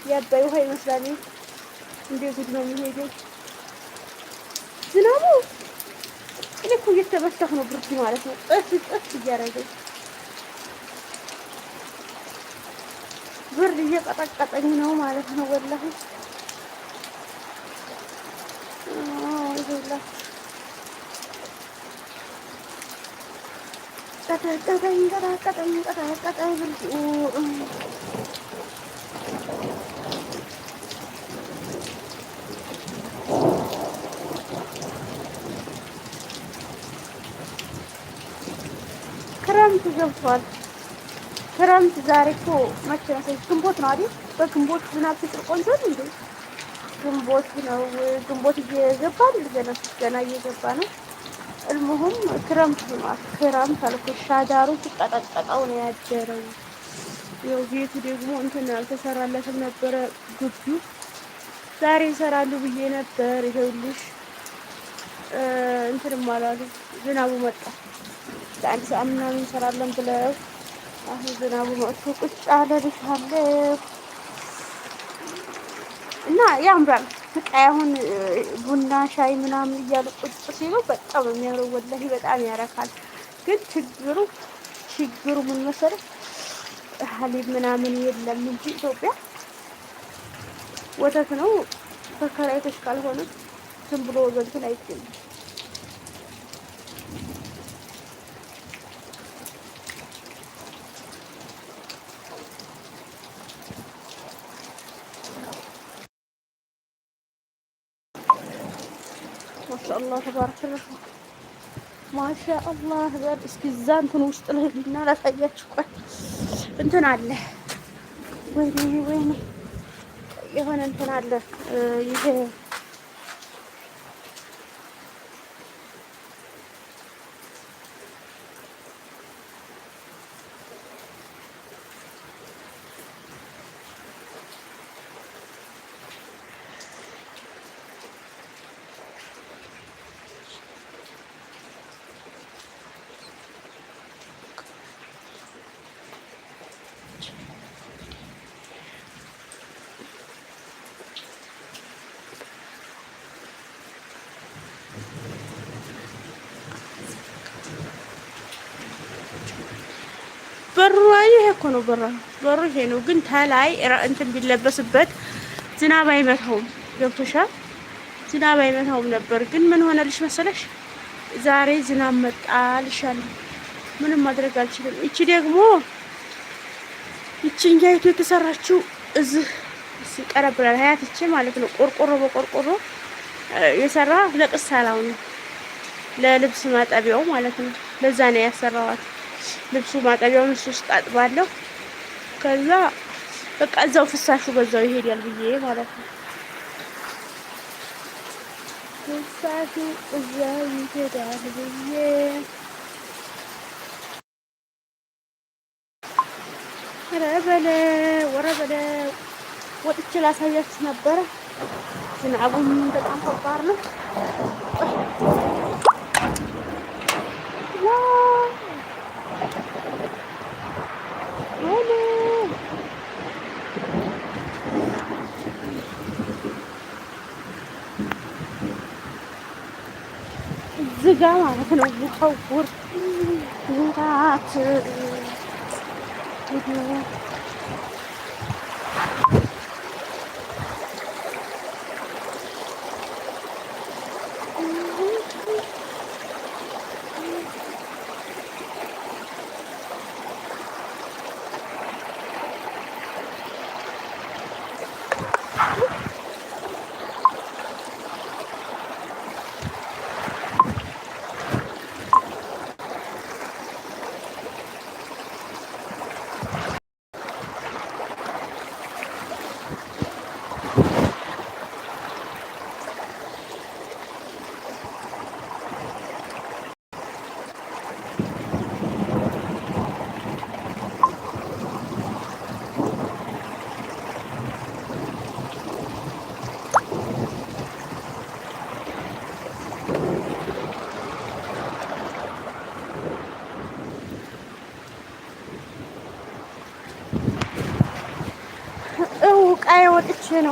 የአባይ ውሃ ይመስላል። እንደ ጉድ ነው የሚሄደው ዝናቡ። እኔ እኮ እየተበሳሁ ነው ብርድ ማለት ነው። ጥፍ ጥፍ እያደረገኝ ብርድ እየቀጠቀጠኝ ነው ማለት ነው። ወላሂ ይኸውላችሁ ቀጠቀጠኝ ቀጠቀጠኝ ቀጠቀጠኝ ብርዱ። ክረምት ገብቷል። ክረምት ዛሬ እኮ መቼ መሰለሽ? ግንቦት ነው አይደል? በግንቦት ዝናብ ሲጥል ቆንጆ ነው እንዴ? ግንቦት ነው። ግንቦት እየገባ አይደል? ገና ገና እየገባ ነው። እልሙሁም ክረምት ሆኗል። ክረምት አልኩሽ። ሻዳሩ ሲቀጠቀጠው ነው ያደረው። ያው ቤቱ ደግሞ እንትን አልተሰራለትም ነበረ ግቢው። ዛሬ ይሰራሉ ብዬ ነበር። ይኸውልሽ እንትንም አላሉ። ዝናቡ መጣ። ለአንድ ሰዓት ምናምን እንሰራለን ብለው አሁን ዝናቡ መጥቶ ቁጭ አለልሻለሁ እና ያምራል። በቃ አሁን ቡና ሻይ ምናምን እያሉ ቁጭ ሲሉ በጣም የሚያምረው ወላሂ በጣም ያረካል። ግን ችግሩ ምን መሰለህ حليب ምናምን የለም እንጂ ኢትዮጵያ ወተት ነው ተከራይተሽ ካልሆነ ዝም ብሎ በእንትን አይገኝም። ማሻአላህ ተባረከ ማሻአላህ። በር እስኪ እዛ እንትን ውስጥ ልሂድና ላሳያችሁ። ቆይ እንትን አለ፣ ወይኔ ወይኔ፣ የሆነ እንትን አለ ይሄ በሩ ይሄ እኮ ነው። በሩ ይሄ ነው። ግን ተላይ እንትን ቢለበስበት ዝናብ አይመታውም። ገብቶሻል? ዝናብ አይመታውም ነበር። ግን ምን ሆነልሽ መሰለሽ? ዛሬ ዝናብ መጣልሻለሁ። ምንም ማድረግ አልችልም። እቺ ደግሞ ይቺኛይቱ የተሰራችው እዚህ ቀረብ ብላል ሀያት እቺ ማለት ነው። ቆርቆሮ በቆርቆሮ የሰራ ለቅሳላው ነው፣ ለልብስ ማጠቢያው ማለት ነው። ለዛ ነው ያሰራዋት። ልብሱ ማጠቢያውን እሱ ውስጥ አጥባለሁ። ከዛ በቃ እዛው ፍሳሹ በዛው ይሄዳል ብዬ ማለት ነው። ፍሳሹ እዛው ይሄዳል ብዬ ኧረ በለው ኧረ በለው ወጥቼ ላሳያችሁ ነበረ። ዝናቡም በጣም ከባድ ነው። ዝጋ ማለት ነው። ውሃው ጉራት ከስራዬ ወጥቼ ነው።